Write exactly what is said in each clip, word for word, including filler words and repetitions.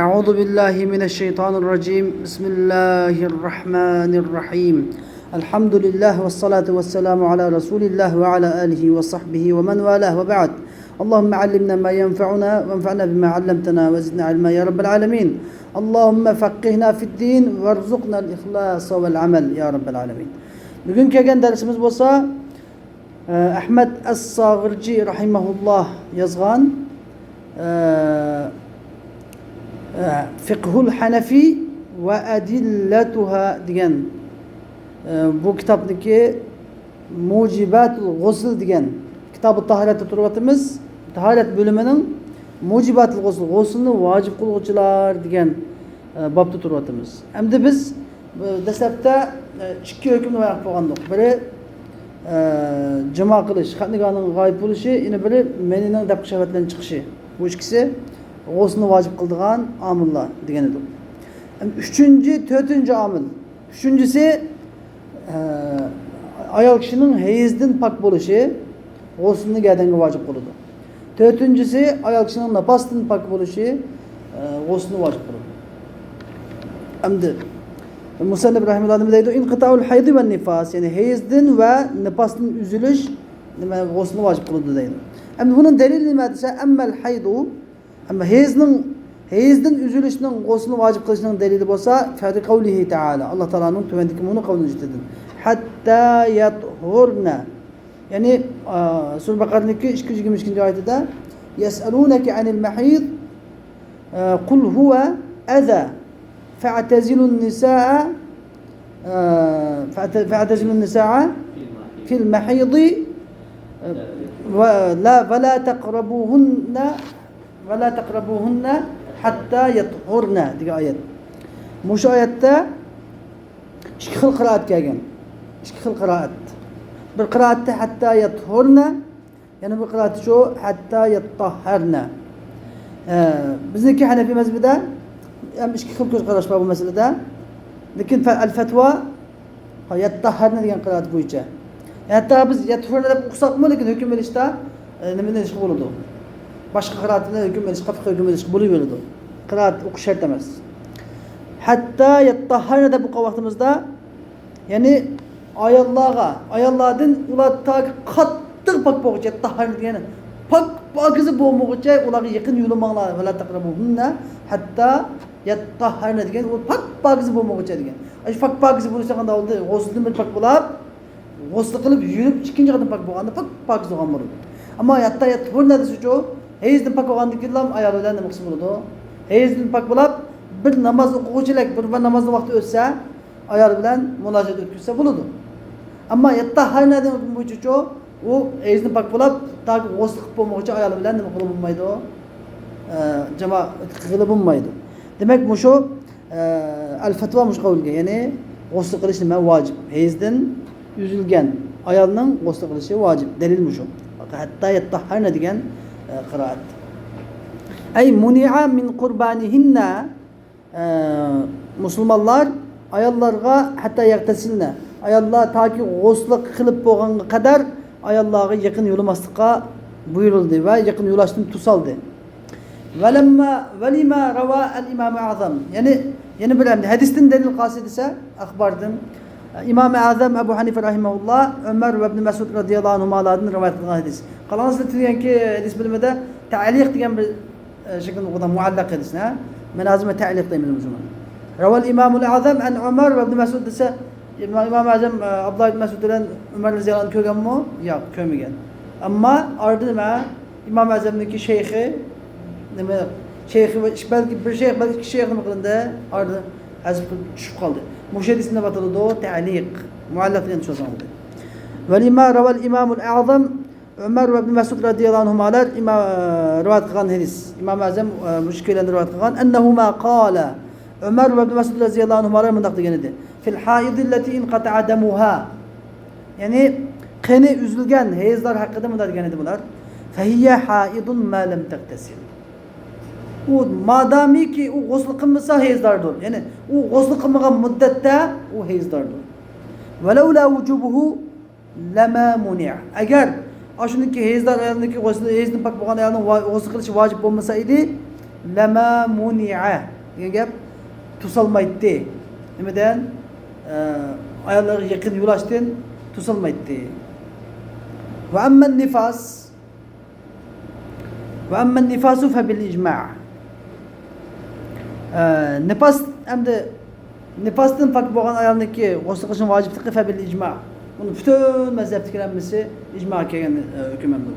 أعوذ بالله من الشيطان الرجيم. بسم الله الرحمن الرحيم. الحمد لله والصلاة والسلام على رسول الله وعلى آله وصحبه ومن والاه وبعد. اللهم علمنا ما ينفعنا وانفعنا بما علمتنا وزدنا علما يا رب العالمين. اللهم فقهنا في الدين وارزقنا الإخلاص والعمل يا رب العالمين. بۈگۈن كەلگەن دەرسىمىز بولسا، ئەھمەد ئەس-ساغىرجى رەھىمەھۇللاھ يازغان، ئە، ئە، فىقھۇل ھەنەفى ۋە ئەدىللەتۇھا دېگەن، ئە، بۇ كىتابنىكى مۇجىباتۇل غۇسل دېگەن، كىتابۇت تاھارەتتە تۇرۇۋاتىمىز. تاھارەت بۆلۈمىنىڭ مۇجىباتۇل غۇسل، غۇسلنى ۋاجىپ قىلغۇچىلار دېگەن، ئە، بابتا تۇرۇۋاتىمىز. ئەمدى بىز دەسلەپتە، ئە، ئىككى ھۆكۈمنى بايان قىلىپ بولغانىدۇق. بىرى، ئە، جىما قىلىش، خەتنىگاھنىڭ غايىب بولۇشى، يەنە بىرى مەنىنىڭ دەپقۇ شەھۋەتلەرنىڭ چىقىشى. بۇ ئىككىسى غۇسلنى ۋاجىپ قىلىدىغان ئامىللار دېگەن ئىدۇق. ئەمدى ئۈچىنچى، تۆتىنچى ئامىل. ئۈچىنچىسى، ئە، ئايال كىشىنىڭ ھەيزدىن پاك بولۇشى، غۇسلنى گەدەنگە ۋاجىپ قىلىدۇ. تۆتىنچىسى، ئايال كىشىنىڭ نىپاستىن پاك بولۇشى، ئە، غۇسلنى ۋاجىپ قىلىدۇ. ئەمدى مۇسەننىپ رەھىمەھۇللاھ نېمە دەيدۇ؟ انقطاع الحيض والنفاس، يەنى ھەيزدىن ۋە نىپاستىن ئۈزۈلۈش نېمە، غۇسلنى ۋاجىپ قىلىدۇ دەيدۇ. ئەمدى بۇنىڭ دەلىلى نېمە دېسە، أما الحيض، ئەمما ھەيزنىڭ، ھەيزدىن ئۈزۈلۈشنىڭ غۇسلنى ۋاجىپ قىلىشنىڭ دەلىلى بولسا، فلقوله تعالى، ئاللا تائالانىڭ تۆۋەندىكى مۇنۇ قەۋلىنىڭ ئىچىدىن، حتى يطهرن. يەنى، ئا، سۈرە بەقەرىنىڭكى ئىككى يۈز يىگىرمە ئىككىنچى ئايىتىدە، يسألونك عن المحيض، ئا، قل هو أذى فاعتزلوا النساء، ئا، فاعت-، فاعتزلوا النساء في المحيض، ئا، ولا، ولا تقربوهن، ولا تقربوهن حتى يطهرن دېگەن ئايەت. مۇشۇ ئايەتتە ئىككى خىل قىرائەت كەلگەن. ئىككى خىل قىرائەت. بىر قىرائەتتە حتى يطهرن، يەنە بىر قىرائەتتە شۇ، حتى يطهرن. ئە، بىزنىڭكى ھەنەفىي مەزھىپىدە ھەم ئىككى خىل كۆز قاراش بار بۇ مەسىلىدە. لېكىن فە-، ئەل-فەتۋا، ھە، يطهرن دېگەن قىرائەت بويىچە. ھەتتا بىز يطهرن دەپ ئوقۇساقمۇ، لېكىن ھۆكۈم ئېلىشتا، ئە، نېمىنى ئېلىشقا بولىدۇ؟ باشقا قىرائەتنى ھۆكۈم ئېلىشقا، فىقھىي ھۆكۈم ئېلىشقا بولۇۋېرىدۇ. قىرائەت ئوقۇش شەرت ئەمەس. ھەتتا يطهرن دەپ ئوقۇغان ۋاقتىمىزدا، يەنى ئاياللارغا، ئاياللاردىن ئۇلار تاكى قاتتىق پاك بولغۇچە، يطهرن دېگەن پاك پاكىزە بولمىغۇچە ئۇلارغا يېقىن يولىماڭلار. ولا تقربوهن حتى يطهرن دېگەن ئۇ پاك پاكىزە بولمىغۇچە دېگەن. ئاشۇ پاك پاكىزە بولۇشتا قانداق بولدى؟ غۇسلدىن بىر پاك بولاپ، غۇسل قىلىپ يۇيۇنۇپ ئىككىنچى قېتىم پاك بولغاندا پاك پاكىز بولغان بولىدۇ. ئەمما يطهرن دېسىچۇ، ھەيزدىن پاك بولغاندىن كېيىنلا ئايال بىلەن نېمە قىلسا بولىدۇ؟ ھەيزدىن پاك بولاپ، بىر ناماز ئوقۇغۇچىلەك، بىر، بىر نامازنىڭ ۋاقتى ئۆتسە، ئايال بىلەن مۇناجات ئۆتكۈزسە بولىدۇ. ئەمما يطهرن دېگەن بويىچىچۇ، ئۇ ھەيزدىن پاك بولاپ، تاكى غۇسل قىلىپ بولمىغۇچە ئايال بىلەن نېمە قىلغىلى بولمايدۇ؟ ئە، جىما قىلغىلى بولمايدۇ. دېمەك، مۇشۇ، ئە، ئەل-فەتۋا مۇشۇ قەۋلگە، يەنى غۇسل قىلىش نېمە؟ ۋاجىپ. ھەيزدىن ئۈزۈلگەن ئايالنىڭ غۇسل قىلىشى ۋاجىپ. دەلىل مۇشۇ. ھەتتا يطهرن دېگەن، ئە، قىرائەت. أي منع من قربانهن، ئە، مۇسۇلمانلار ئاياللارغا، ھەتتا يەغتەسىلنە، ئاياللار تاكى غۇسلى قىلىپ بولغانغا قەدەر ئاياللارغا يېقىن يولىماسلىققا بۇيرۇلدى ۋە يېقىن يولاشتىن توسالدى. ولما، ولما روى الإمام الأعظم، يەنى يەنە بىر ھەدىستىن دەلىل قالسا دېسە، ئەخباردىن، ئىمام ئەزەم ئەبۇ ھەنىفە رەھىمەھۇللا ئۆمەر ۋە ئىبن مەسئۇد رەزىياللاھۇ ئەنھۇمالاردىن رىۋايەت قىلغان ھەدىس. قالاڭ سىلەر تۈنۈگۈنكى ھەدىس بۆلۈمىدە تەئلىق دېگەن بىر ئە، شەكىلدە ئوقۇغان مۇئەللەق ھەدىسنى، ھە؟ مەن ھازىر مەن تەئلىق دەيمەن بۇنى. روى الإمام الأعظم عن عمر وابن مسعود دېسە، ئىمام، ئىمام ئەزەم، ئە، ئابدۇللا ئىبن مەسئۇد بىلەن ئۆمەر رەزىياللاھۇ ئەنھۇنى كۆرگەنمۇ؟ ياق، كۆرمىگەن. ئەمما ئارىدا نېمە؟ ئىمام ئەزەمنىڭكى شەيخى، نېمە؟ شەيخى ۋە ئىش-، بەلكى بىر شەيخ، بەلكى ئىككى شەيخ نېمە قىلىندى؟ ئارىدا ھەزىپ قىلىپ چۈشۈپ قالدى. مۇشۇ ھەدىس نېمە ئاتىلىدۇ؟ تەئلىق. مۇئەللەق دېگەن سۆز ئالدى. ولما روى الإمام الأعظم ئۆمەر ۋە ئىبن مەسئۇد رەزىياللاھۇ ئەنھۇمالار ئىما-، رىۋايەت قىلغان ھەدىس. ئىمام ئەزەم، ئە، مۇشۇ ئىككىيلەندىن رىۋايەت قىلغان. أنهما قالا. ئۆمەر ۋە ئىبن مەسئۇد رەزىياللاھۇ ئەنھۇمالار مۇنداق دېگەن ئىدى. في الحائض التي انقطع دمها. يەنى قېنى ئۈزۈلگەن ھەيزلار ھەققىدە مۇنداق دېگەن ئىدى بۇلار. فهي حائض ما لم تغتسل. ئۇ مادامىكى ئۇ غۇسل قىلمىسا ھەيزلاردۇر. يەنى ئۇ غۇسل قىلمىغان مۇددەتتە ئۇ ھەيزلاردۇر. ولولا وجوبه لما منع. ئەگەر ئاشۇنىڭكى ھەيزدار ئايالنىڭكى غۇسلى، ھەيزدىن پاك بولغان ئايالنىڭ ۋا-، غۇسلى قىلىشى ۋاجىپ بولمىسا ئىدى، لما منع دېگەن گەپ توسالمايتتى. نېمىدىن؟ ئاياللارغا يېقىن يولاشتىن توسالمايتتى. وأما النفاس، وأما النفاس فبالإجماع. نىپاس، ئەمدى نىپاستىن پاك بولغان ئايالنىڭكى غۇسل قىلىشنىڭ ۋاجىپلىقى فبالإجماع. بۇنى پۈتۈن مەزھەپتىكىلەر ھەممىسى ئىجماغا كەلگەن ھۆكۈم ئەمدى.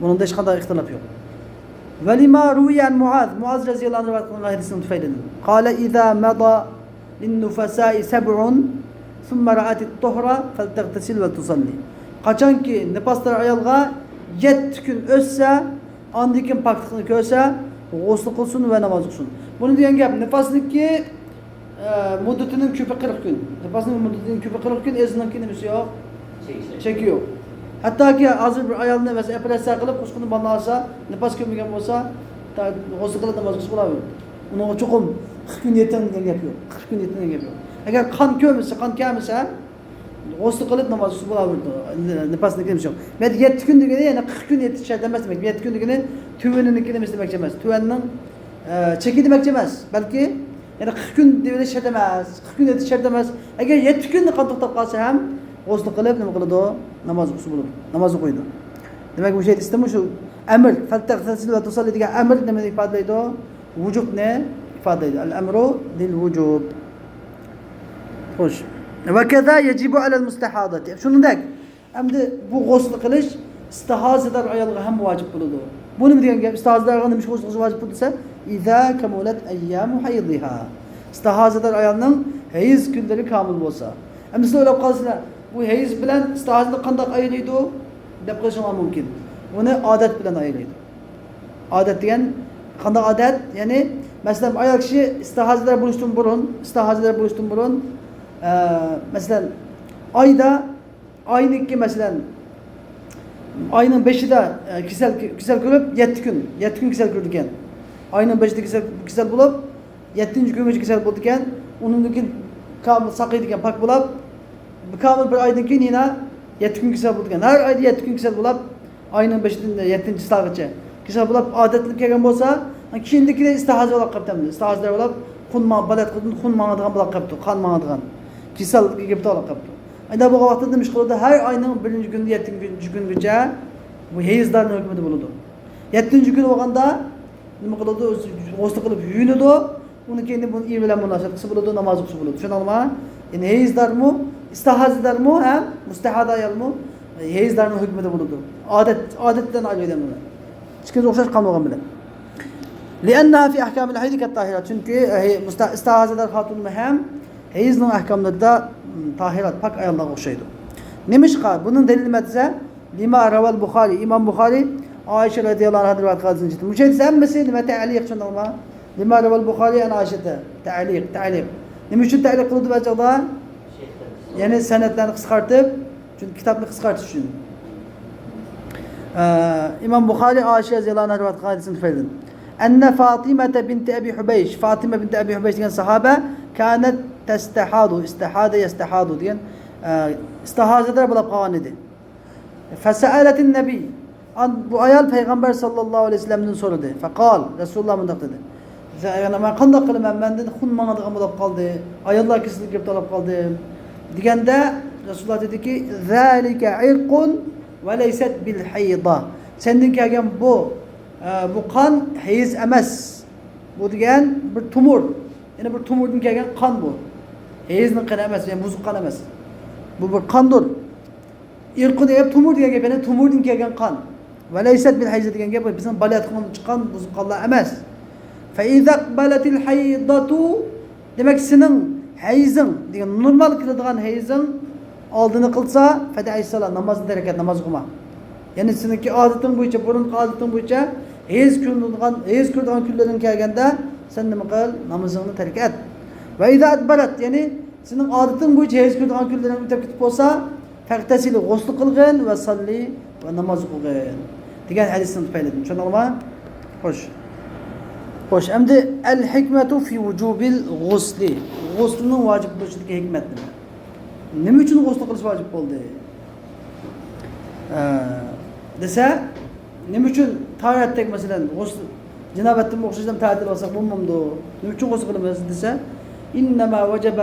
بۇنىڭدا ھېچقانداق ئىختىلاپ يوق. ولما روي عن معاذ، مۇئاز رەزىياللاھۇ ئەنھۇ رىۋايەت قىلغان ھەدىسنىڭ تۈپەيلىدىن. قال إذا مضى للنفساء سبع ثم رأت الطهر فلتغتسل ولتصلي. قاچانكى نىپاسلار ئايالغا يەتتە كۈن ئۆتسە، ئاندىن كېيىن پاكلىقنى كۆرسە، غۇسل قىلسۇن ۋە ناماز ئوقۇسۇن. بۇنى دېگەن گەپ، نىپاسنىڭكى، ئە، مۇددىتىنىڭ كۆپى قىرىق كۈن. نىپاسنىڭ مۇددىتىنىڭ كۆپى قىرىق كۈن، ئېزىنىڭكى نېمىسى يوق؟ چېكى يوق. ھەتتاكى ھازىر بىر ئايالنى، مەسىلەن، ئوپېراتسىيە قىلىپ، قۇسقىنى بالدۇرلىسا، نىپاس كۆرمىگەن بولسا، تا-، غۇسل قىلىپ ناماز ئوقۇسا بولاۋېرىدۇ. ئۇنىڭغا چوقۇم قىرىق كۈن يېتىڭ دېگەن گەپ يوق. قىرىق كۈن يېتىڭ دېگەن گەپ يوق. ئەگەر قان كۆرمىسە، قان كەلمىسە، غۇسل قىلىپ ناماز ئوقۇسا بولاۋېرىدۇ. نىپاسنىڭكى نېمىسى يوق. بۇ يەردە يەتتە كۈن دېگىنى يەنە قىرىق كۈن يېتىش شەرت ئەمەس دېمەك. يەتتە كۈن دېگىنى تۆۋىنىنىڭكى نېمىسى دېمەكچى ئەمەس. تۆۋەننىڭ، ئە، چېكى دېمەكچى ئەمەس. بەلكى يەنە قىرىق كۈن دېيىۋېلىش شەرت ئەمەس. قىرىق كۈن ئېيتىش شەرت ئەمەس. ئەگەر يەتتە كۈندە قان توختاپ قالسا ھەم غۇسل قىلىپ نېمە قىلىدۇ؟ ناماز ئوقۇسا بولىدۇ. ناماز ئوقۇيدۇ. دېمەك، مۇشۇ ئېيتىشتىمۇ شۇ ئەمر، فەلتەغتەسىل ۋە تۇسەللى دېگەن ئەمر نېمىنى ئىپادىلەيدۇ؟ ۋۇجۇبنى ئىپادىلەيدۇ. ئەل ئەمرۇ لىل ۋۇجۇب. خوش. ۋە كەزا يەجىبۇ ئەلەل مۇستەھادەتى. شۇنىڭدەك، ئەمدى بۇ غۇسل قىلىش ئىستىھازىدار ئايالغا ھەم ۋاجىپ بولىدۇ. بۇ نېمە دېگەن گەپ؟ ئىستىھازىدار ئايالغا نېمە ئۈچۈن غۇسل قىلىش ۋاجىپ بولىدۇ دېسە، ئىزا كەمۇلەت ئەييامۇ ھەيزىھا. ئىستىھازىدار ئايالنىڭ ھەيز كۈنلىرى كامىل بولسا. ئەمدى سىلەر ئويلاپ قالسىلەر، بۇ ھەيز بىلەن ئىستىھازىنى قانداق ئايرىيدۇ دەپ قېلىشىڭلار مۇمكىن. بۇنى ئادەت بىلەن ئايرىيدۇ. ئادەت دېگەن قانداق ئادەت؟ يەنى، مەسىلەن، ئايال كىشى ئىستىھازىدار بولۇشتىن بۇرۇن، ئىستىھازىدار بولۇشتىن بۇرۇن، ئە، مەسىلەن، ئايدا ئاينىڭكى، مەسىلەن، ئاينىڭ بېشىدا، ئە، كېسەل، كېسەل كۆرۈپ، يەتتە كۈن، يەتتە كۈن كېسەل كۆرىدىكەن. ئاينىڭ بېشىدا كېسەل، كېسەل بولۇپ، يەتتىنچى كۈنگىچە كېسەل بولىدىكەن. ئۇنىڭدىن كېيىن كامىل ساقىيىدىكەن، پاك بولاپ، كامىل بىر ئايدىن كېيىن يەنە يەتتە كۈن كېسەل بولىدىكەن. ھەر ئايدا يەتتە كۈن كېسەل بولاپ، ئاينىڭ بەشىدىن يەتتىنچى چىسلاغىچە كېسەل بولاپ، ئادەتلىنىپ كەلگەن بولسا، كېيىندىكىدە ئىستىھازە بولاپ قاپتۇ ئەمدى. ئىستىھازە بولاپ، خۇن ما-، بالىيەت قىلىدىن خۇن ماڭىدىغان بولاپ قاپتۇ، قان ماڭىدىغان. كېسەل گېپىدە بولاپ قاپتۇ. ئەندى بولغان ۋاقىتتا نېمە ئىش قىلىدۇ؟ ھەر ئاينىڭ بىرىنچى كۈنىدىن يەتتىنچى كۈنگىچە بۇ ھەيزدارنىڭ ھۆكمىدە بولىدۇ. يەتتىنچى كۈنى بولغاندا نېمە قىلىدۇ؟ غۇسل قىلىپ يۇيۇنىدۇ. ئۇنىڭ كېيىن بۇنى ئېرى بىلەن مۇناسىۋەت قىلسا بولىدۇ، ناماز ئوقۇسا بولىدۇ. چۈشەندىڭلارمۇ؟ يەنى ھەيزدارمۇ، ئىستىھازىدارمۇ ھەم مۇستەھادا ئايالمۇ ھەيزدارنىڭ ھۆكمىدە بولىدۇ. ئادەت، ئادەتتىن ئايرىلىدۇ بۇلار. ئىككىسى ئوخشاش قان بولغان بىلەن. لأنها في أحكام الحيض كالطاهرات. چۈنكى، ئە، مۇستا-، ئىستىھازىدار خاتۇنمۇ ھەم ھەيزنىڭ ئەھكاملىرىدا، م، تاھىرات، پاك ئاياللارغا ئوخشايدۇ. نېمىشقا؟ بۇنىڭ دەلىلى نېمە دېسە، لما روى البخاري، ئىمام بۇخارى ئائىشە رەزىياللاھۇ ئەنھادىن رىۋايەت قىلغان ھەدىسنى. مۇشۇ ھەدىس ھەممىسى نېمە؟ تەئلىق، چۈشەندىڭلارمۇ؟ لما روى البخاري عن عائشة. تەئلىق، تەئلىق. نېمە ئۈچۈن تەئلىق قىلىدۇ بۇ چاغدا؟ يەنى سەنەدلەرنى قىسقارتىپ، چۈنكى كىتابنى قىسقارتىش ئۈچۈن. ئە، ئىمام بۇخارى ئائىشە رەزىياللاھۇ ئەنھا رىۋايەت قىلغان ھەدىسنىڭ تۈپەيلىدىن. أن فاطمة بنت أبي حبيش، فاتىمە بىنت ئەبى ھۇبەيش دېگەن ساھابە، كانت تستحاض، استحاض يستحاض دېگەن، ئە، ئىستىھازىدار بولاپ قالغان ئىدى. فسألت النبي. ئان-، بۇ ئايال پەيغەمبەر ساللاللاھۇ ئەلەيھى ۋەسەللەمدىن سورىدى. فقال، رەسۇلۇللا مۇنداق دېدى. يەنى مەن قانداق قىلىمەن؟ مەندىن خۇن ماڭىدىغان بولاپ قالدى. ئاياللار كېسىلى گىرىپتار بولاپ قالدى. دېگەندە رەسۇلۇللا دېدىكى، ذلك عرق وليست بالحيضة. سەندىن كەلگەن بۇ، ئە، بۇ قان ھەيز ئەمەس. بۇ دېگەن بىر تومۇر. يەنى بىر تومۇردىن كەلگەن قان بۇ. ھەيزنىڭ قېنى ئەمەس، يەنى بۇزۇق قان ئەمەس. بۇ بىر قاندۇر. ئىرقۇ دېگەن تومۇر دېگەن گەپ، يەنى تومۇردىن كەلگەن قان. وليست بالحيضة دېگەن گەپ، بىزنىڭ بالىياتقىمىز چىققان بۇزۇق قانلار ئەمەس. فإذا أقبلت الحيضة، دېمەك، سېنىڭ ھەيزىڭ دېگەن، نورمال كېلىدىغان ھەيزىڭ ئالدىنى قىلسا، فدع الصلاة، نامازنى تەرك ئەت، ناماز ئوقۇما. يەنى سېنىڭكى ئادىتىڭ بويىچە، بۇرۇنقى ئادىتىڭ بويىچە ھەيز كۆرۈنىدىغان، ھەيز كۆرىدىغان كۈنلىرىڭ كەلگەندە سەن نېمە قىل؟ نامىزىڭنى تەرك ئەت. وإذا أدبرت، يەنى سېنىڭ ئادىتىڭ بويىچە ھەيز كۆرىدىغان كۈنلىرىڭ ئۆتۈپ كېتىپ بولسا، فاغتسلي، غۇسل قىلغىن، ۋە ساللي، ۋە ناماز ئوقۇغىن دېگەن ھەدىسنىڭ تۈپەيلىدىن. چۈشەندىڭلارمۇ؟ خوش. خوش، ئەمدى الحكمة في وجوب الغسل. غۇسلنىڭ ۋاجىپ بولۇشىدىكى ھېكمەت نېمە؟ نېمە ئۈچۈن غۇسل قىلىش ۋاجىپ بولدى؟ ئە، دېسە، نېمە ئۈچۈن تاھارەتتەك، مەسىلەن، غۇسل، جىنابەتتىن ئوخشاش ئادەم تەتۈر ئالساق بولمامدۇ؟ نېمە ئۈچۈن غۇسۇل قىلىمىز دېسە، إنما وجب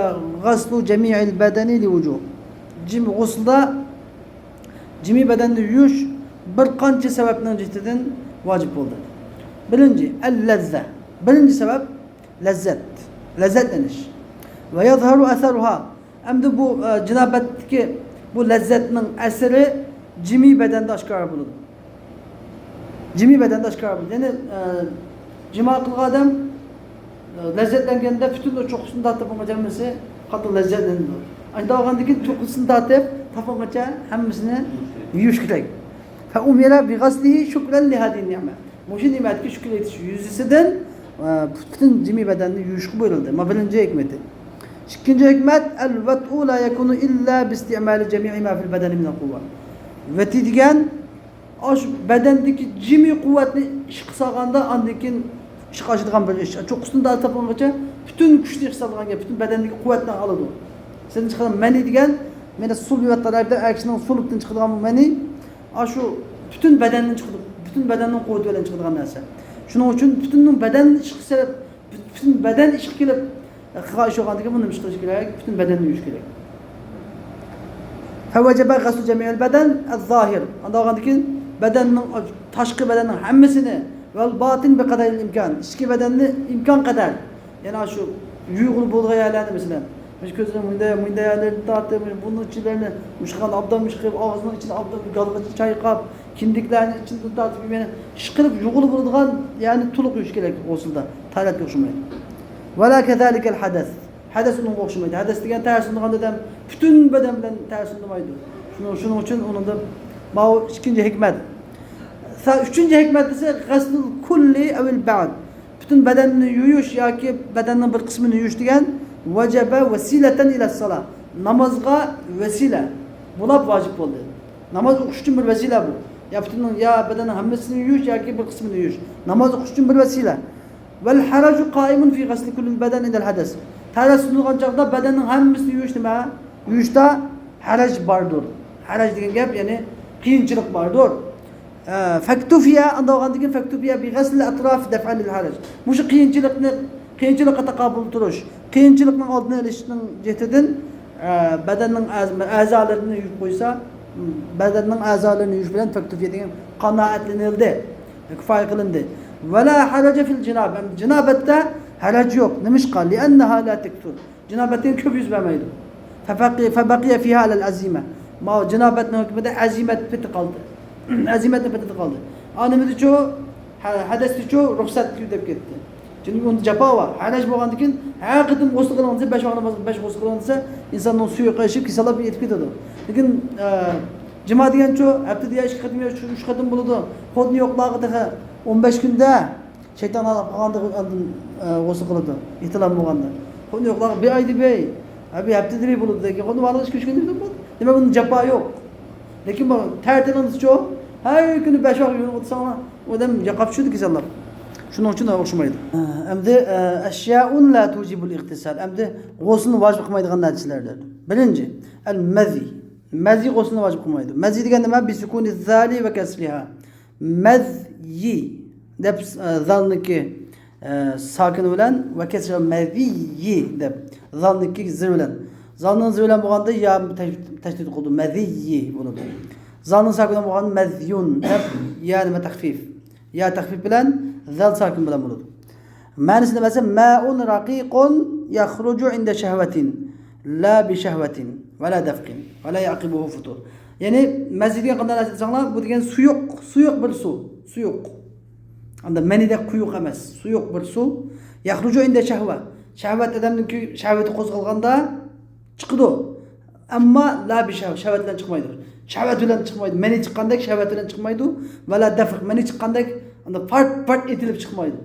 غسل جميع البدن لوجوه. جىم-، غۇسۇلدا جىمىي بەدەننى يۇيۇش بىر قانچە سەۋەبنىڭ جېھىتىدىن ۋاجىپ بولدى. بىرىنچى، ئەل لەززە. بىرىنچى سەۋەب لەززەت، لەززەتلىنىش. ۋە يەزھەرۇ ئەسەرۇھا. ئەمدى بۇ، ئە، جىنابەتتىكى بۇ لەززەتنىڭ ئەسىرى جىمىي بەدەندە ئاشكارا بولىدۇ. جىمىي بەدەندە ئاشكارا بولىدۇ. يەنى، ئە، جىما قىلغان ئادەم، ئە، لەززەتلەنگەندە پۈتۈن ئۇ چوققىسىنى تارتىپ بولغان ھەممىسى قاتتىق لەززەتلىنىدۇ. ئاندىن كېيىن چوققىسىنى تارتىپ تاپقانغىچە ھەممىسىنى يۇيۇش كېرەك. فە ئۇمىرە بىغەسلىھى شۈكرەن لىھادىھىن نىئمە. مۇشۇ نېمەتكە شۈكۈر ئېيتىش يۈزىسىدىن، ئە، پۈتۈن جىمىي بەدەننى يۇيۇشقا بۇيرۇلدى. ما بىرىنچى ھېكمىتى. ئىككىنچى ھېكمەت، ئەل ۋەتئۇ لا يەكۇنۇ ئىللا بىستىئمالى جەمىئى ما فىل بەدەنى مىنەل قۇۋۋە. ۋەتى دېگەن، ئاشۇ بەدەندىكى جىمىي قۇۋۋەتنى ئىشقا سالغاندا، ئاندىن كېيىن ئىشقا ئاشىدىغان بىر ئىش. چوققىسىدىن تارتىپ تاپقانغىچە پۈتۈن كۈچنى ئىشقا سالىدىغان گەپ، پۈتۈن بەدەندىكى قۇۋۋەتنى ئالىدۇ. سىزدىن چىقىدىغان مەنى دېگەن، مەنە سۇلبى ۋە تەرەپتە ئەر كىشىنىڭ سۇلبىدىن چىقىدىغان مەنى، ئاشۇ پۈتۈن بەدەندىن چىقىدۇ، پۈتۈن بەدەننىڭ قۇۋۋىتى بىلەن چىقىدىغان نەرسە. شۇنىڭ ئۈچۈن پۈتۈن بەدەن ئىشقا سېلىپ، پۈتۈن بەدەن ئىشقا كېلىپ، قىلغان ئىش بولغاندىكىن بۇنى نېمە قىلىش كېرەك؟ پۈتۈن بەدەننى يۇيۇش كېرەك. فەۋەجەبە غەسلۇ جەمىئىل بەدەن ئەززاھىر. ئاندىن كېيىن بەدەننىڭ، تاشقى بەدەننىڭ ھەممىسىنى، ۋەل باتىن بىقەدەرىل ئىمكان. ئىچكى بەدەننى ئىمكان قەدەر، يەنى شۇ يۇيغىلى بولىدىغان يەرلەرنى، مەسىلەن، مۇشۇ كۆزنىڭ مۇنداق، مۇنداق يەرلىرىنى تارتىپ، مۇشۇ بۇرنىنىڭ ئىچلىرىنى، مۇشۇ قىلغان ئابدان مۇشۇ قىلىپ، ئاغزىنىڭ ئىچىنى ئابدان گالغىچە چايقاپ، كىندىكلەرنى ئىچىدىن تارتىپ، يەنە ئىشقىلىپ يۇغىلى بولىدىغان، يەنى تولۇق يۇيۇش كېرەك غۇسۇلدا. تەھارەتكە ئوخشىمايدۇ. ۋەلا كەزالىكەل ھەدەس. ھەدەس ئۇنىڭغا ئوخشىمايدۇ. ھەدەس دېگەن تەھەررىسىنىدىغان ئادەم پۈتۈن بەدەن بىلەن تەھەررىسىنىدىمايدۇ. شۇنىڭ، شۇنىڭ ئۈچۈن ئۇنىڭدا ماۋۇ ئىككىنچى ھېكمەت. سا-، ئۈچىنچى ھېكمەت دېسە، غەسلۇل كۇللى ئەۋىل بەئد. پۈتۈن بەدەننى يۇيۇش ياكى بەدەننىڭ بىر قىسمىنى يۇيۇش دېگەن ۋەجەبە ۋەسىلەتەن ئىلەسسالا. نامازغا ۋەسىلە بولاپ ۋاجىپ بولدى. ناماز ئوقۇش ئۈچۈن بىر ۋەسىلە بۇ. يا پۈتۈن، يا بەدەننىڭ ھەممىسىنى يۇيۇش ياكى بىر قىسمىنى يۇيۇش. ناماز ئوقۇش ئۈچۈن بىر ۋەسىلە. ۋەل ھەرەجۇ قائىمۇن فى غەسلى كۇللىل بەدەن ئىندەل ھەدەس. تەھارەت سۈنۈلگەن چاغدا بەدەننىڭ ھەممىسىنى يۇيۇش نېمە؟ يۇيۇشتا ھەرەج باردۇر. ھەرەج دېگەن گەپ، يەنى قىيىنچىلىق باردۇر. ئە، فەكتۇفىيە، ئاندىن بولغاندىن كېيىن فەكتۇفىيە بىغەسلىل ئەتراف دەفئەن لىل ھەرەج. مۇشۇ قىيىنچىلىقنى، قىيىنچىلىققا تاقابىل تۇرۇش، قىيىنچىلىقنىڭ ئالدىنى ئېلىشنىڭ جېھىتىدىن، ئە، بەدەننىڭ ئەز-، ئەزالىرىنى يۇيۇپ قويسا، بەدەننىڭ ئەزالىرىنى يۇيۇش بىلەن فەكتۇفىيە دېگەن قانائەتلىنىلدى، كۇپايە قىلىندى. ۋەلا ھەرەجە فىل جىناب، جىنابەتتە ھەرەج يوق. نېمىشقا؟ لىئەننەھا لا تەكسۇر. جىنابەت دېگەن كۆپ يۈز بەرمەيدۇ. فەبەقىيە، فەبەقىيە فىھا ئەلەل ئەزىمە. ماۋۇ جىنابەتنىڭ ھۆكمىدە ئەزىمەت پېتى قالدى. ئەزىمەتنىڭ پېتىدە قالدى. ئا، نېمىدىچۇ؟ ھە-، ھەدەستىچۇ رۇخسەت دەپ كەتتى. چۈنكى ئۇندا جاپا بار. ھەرەج بولغاندىكىن ھەر قېتىم غۇسۇل قىلىڭ دېسە، بەش ۋاق نامازغا بەش غۇسۇل قىلىڭ دېسە، ئىنساننىڭ سۈيى قېشىپ، كېسەللەپ يېتىپ كېتىدۇ. لېكىن، ئە، جىما دېگەنچۇ، ھەپتىدە يا ئىككى قېتىم يا ئۈچ، ئۈچ قېتىم بولىدۇ. خوتۇنى يوقلارغا تېخى ئون بەش كۈندە شەيتان ھالاپ قالغاندا ئاندىن، ئە، غۇسۇل قىلىدۇ. ئېھتىلام بولغاندا. خوتۇنى يوقلارغا بىر ئايدا بىر، ھە، بىر ھەپتىدە بىر بولىدۇ. لېكىن خوتۇنى بارلىقى ئىككى، ئۈچ كۈندە بىر بولىدۇ. دېمەك، بۇنىڭ جاپا يوق. لېكىن بۇ تەتۈر ئالسىچۇ، ھەر كۈنى بەش ۋاق يۇيۇنۇپ ئولتۇرساڭلار، ئۇ ئادەم ياقاپ چۈشىدۇ كېسەللەپ. شۇنىڭ ئۈچۈن ئوخشىمايدۇ. ئەمدى، ئە، ئەشيائۇن لا تۇجىبۇل ئىغتىسال. ئەمدى غۇسۇلنى ۋاجىپ قىلمايدىغان نەرسىلەردىن. بىرىنچى، ئەل مەزى. مەزى غۇسۇلنى ۋاجىپ قىلمايدۇ. مەزى دېگەن نېمە؟ بىسۇكۇنى زالى ۋە كەسرىھا. مەزيى دەپ، ئە، زالنىكى، ئە، ساكىنى بىلەن ۋە كەسرى مەزىيي دەپ زالنىكى زىر بىلەن. زالنىڭ زىر بىلەن بولغاندا يا تەش-، تەشدىد قىلىدۇ، مەزىيي بولىدۇ. زالنىڭ ساكىنى بولغاندا مەزيۇن دەپ يا نېمە تەخفىف. يا تەخفىف بىلەن زال ساكىن بىلەن بولىدۇ. مەنىسى نېمە دېسە، مائۇن رەقىقۇن يەخرۇجۇ ئىندە شەھۋەتىن لا بىشەھۋەتىن ۋە لا دەفقىن ۋە لا يەقىبۇھۇ فۇتۇر. يەنى مەزى دېگەن قانداق نەرسە دېسەڭلار، بۇ دېگەن سۇيۇق، سۇيۇق بىر سۇ. سۇيۇق. ئاندا مەنىدەك قويۇق ئەمەس، سۇيۇق بىر سۇ. يەخرۇجۇ ئىندە شەھۋە. شەھۋەت ئادەمنىڭكى شەھۋىتى قوزغالغاندا چىقىدۇ. ئەمما لا بىشەھۋە، شەھۋەت بىلەن چىقمايدۇ. شەھۋەت بىلەن چىقمايدۇ. مەنى چىققاندەك شەھۋەت بىلەن چىقمايدۇ. ۋە لا دەفق، مەنى چىققاندەك ئاندا پارت پارت ئېتىلىپ چىقمايدۇ.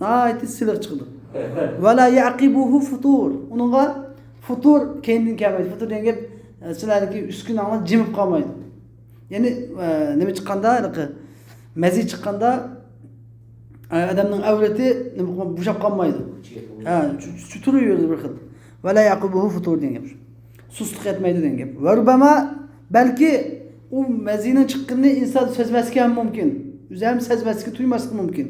ناھايىتى سىلىق چىقىدۇ. ۋە لا يەقىبۇھۇ فۇتۇر. ئۇنىڭغا فۇتۇر كەينىدىن كەلمەيدۇ. فۇتۇر دېگەن گەپ، ئە، سىلەرنىڭكى ئۈسكۈنەڭلار جىمىپ قالمايدۇ. يەنى، ئە، نېمە چىققاندا، ھېلىقى مەزى چىققاندا، ئە، ئادەمنىڭ ئەۋرىتى نېمە قىلماي، بوشاپ قالمايدۇ. ھە، چۈ-، چۈ-، تۇرۇۋېرىدۇ بىر خىل. ۋە لا يەقىبۇھۇ فۇتۇر دېگەن گەپ. سۇسلۇق يەتمەيدۇ دېگەن گەپ. ۋە رۇبەما، بەلكى ئۇ مەزىنىڭ چىققىنىنى ئىنسان سەزمەسلىكى ھەم مۇمكىن. ئۆزى ھەم سەزمەسلىكى، تۇيماسلىقى مۇمكىن.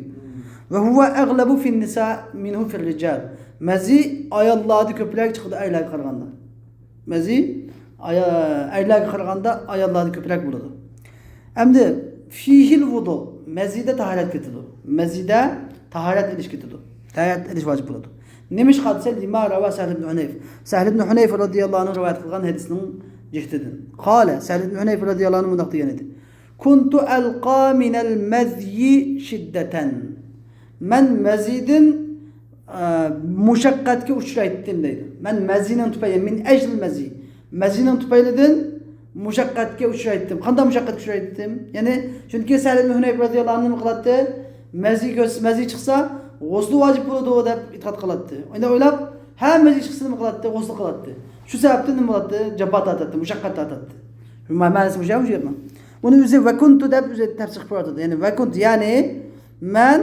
وهو أغلب في النساء منه في الرجال. مەزى ئاياللاردا كۆپرەك چىقىدۇ ئەرلەرگە قارىغاندا. مەزى ئايا-، ئەرلەرگە قارىغاندا ئاياللاردا كۆپرەك بولىدۇ. ئەمدى فيه الوضوء، مەزىدە تاھارەت كېتىدۇ. مەزىدە تاھارەت ئېلىش كېتىدۇ. تاھارەت ئېلىش ۋاجىپ بولىدۇ. نېمىشقا دېسە، لما روى سهل بن حنيف. سەھل ئىبن ھۇنەيف رەزىياللاھۇ ئەنھۇ رىۋايەت قىلغان ھەدىسنىڭ جىھىتىدىن. قال، سەھل ئىبن ھۇنەيف رەزىياللاھۇ ئەنھۇ مۇنداق دېگەن ئىدى. كنت ألقى من المذي شدة. مەن مەزىدىن، ئە، مۇشەققەتكە ئۇچرايتتىم دەيدۇ. مەن مەزىنىڭ تۈپەيلى، من أجل المذي. مەزىنىڭ تۈپەيلىدىن مۇشەققەتكە ئۇچرايتتىم. قانداق مۇشەققەتكە ئۇچرايتتىم؟ يەنى، چۈنكى سەھل ئىبن ھۇنەيف رەزىياللاھۇ ئەنھۇ نېمە قىلاتتى؟ مەزى كۆرسە، مەزى چىقسا، غۇسلى ۋاجىپ بولىدۇ دەپ ئېتىقاد قىلاتتى. ئەمدى ئويلاپ، ھە، مەزى چىقسا نېمە قىلاتتى؟ غۇسلى قىلاتتى. شۇ سەۋەبتىن نېمە بولاتتى؟ جاپا تارتاتتى، مۇشەققەت تارتاتتى. ما-، مەنىسى مۇشۇ، مۇشۇ گەپنىڭ. ئۇنى ئۆزى ۋەكۇنتۇ دەپ ئۆزى تەپسىر قىلىپ بېرىۋاتىدۇ. يەنى ۋەكۇنتۇ، يەنى مەن،